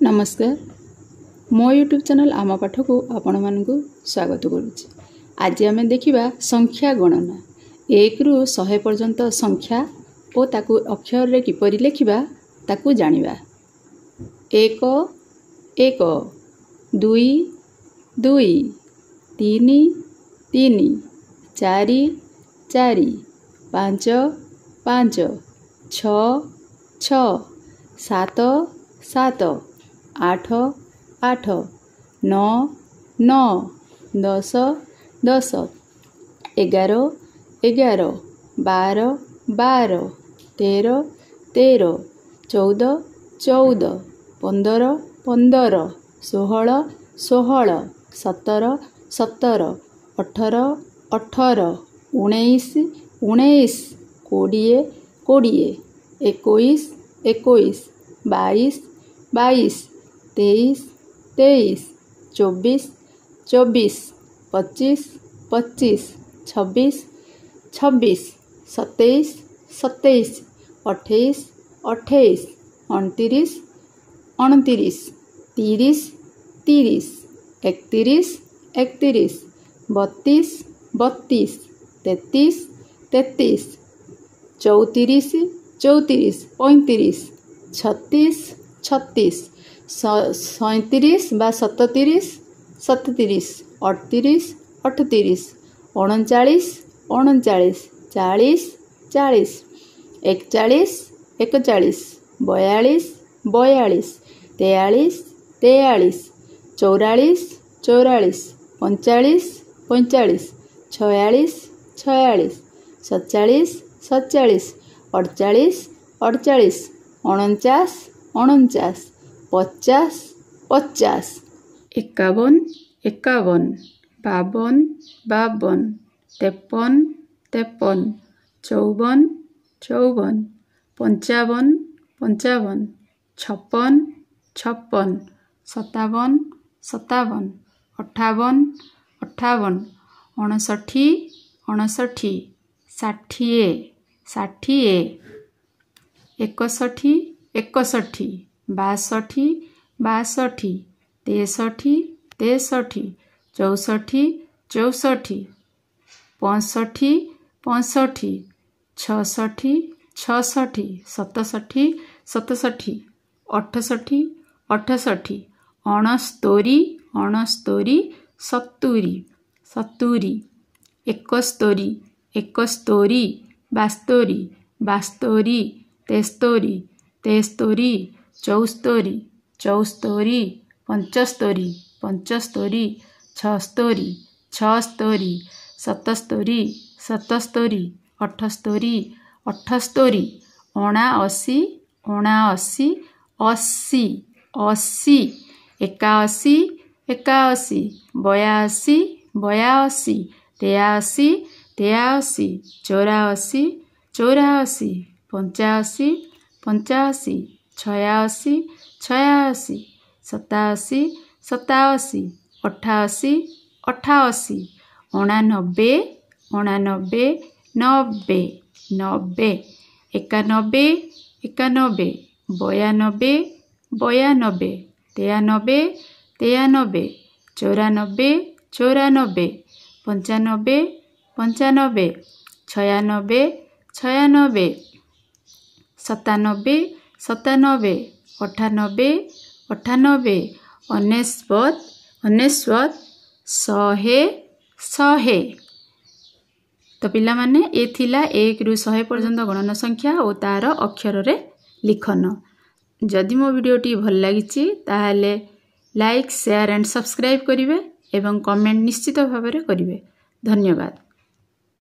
ନମସ୍କାର, ମୋ YouTube channel ଆମ ପାଠକୁ ଆପଣମାନଙ୍କୁ ସ୍ୱାଗତ କରୁଛି। ଆଜି ଆମେ ଦେଖିବା ସଂଖ୍ୟା ଗଣନା। 1ରୁ 100 ପର୍ଯ୍ୟନ୍ତ ସଂଖ୍ୟା ଓ ତାକୁ ଅକ୍ଷରରେ କିପରି ଲେଖିବା ତାକୁ ଜାଣିବା। 1, 1, 2, 2, 3, 3, 4, 4, 5, 5, 6, 6, 7, 7, 8, 8, 9, 9, 10, 10, 11, 11, 12, 12, 13, 13, 14, 14, 15, 15, 16, 16, 17, 17, 18, 18, 19, 19, 20, 20, 21, 21, 22, 22, 23, 23, 24, 24, 25, 25, 26, 26, 27, 27, 28, 28, 29, 29, 30, 30, 31, 31, 32, 32, 33, 33, 34, 34, 35, 36, 36, 37 ବା 37, 37, 38, 38, 39, 39, 40, 40, 41, 41, 42, 42, 43, 43, 44, 44, 45, 45, 46, 46, 47, 47, 48, 48, 49, 49, 50, 50, 51, 51, 52, 52, 53, 53, 54, 54, 55, 55, 56, 56, 57, 57, 58, 58, 59, 59, 60, 60, 61, 61, 62, 62, 63, 63, 64, 64, 65, 65, 66, 66, 67, 67, 68, 68, 69, 69, 70, 70, 71, 71, 72, 72, 73, 73, 74, 74, 75, 75, 76, 76, 77, 77, 78, 78, 79, 79, 80, 80, 81, 81, 82, 82, 83, 83, 84, 84, 85, 85, 86, 86, 87, 87, 88, 88, 89, 89, 90, 90, 91, 91, 92, 92, 93, 93, 94, 94, 95, 95, 96, 96, 97, 97, 98, 98, 99, 99, 100, 100। ତ ପିଲାମାନେ, ଏ ଥିଲା 1ରୁ 100 ପର୍ଯ୍ୟନ୍ତ ଗଣନ ସଂଖ୍ୟା ଓ ତା'ର ଅକ୍ଷରରେ ଲିଖନ। ଯଦି ମୋ ଭିଡ଼ିଓଟି ଭଲ ଲାଗିଛି, ତାହେଲେ ଲାଇକ୍, ସେୟାର ଆଣ୍ଡ ସବସ୍କ୍ରାଇବ୍ କରିବେ ଏବଂ କମେଣ୍ଟ ନିଶ୍ଚିତ ଭାବରେ କରିବେ। ଧନ୍ୟବାଦ।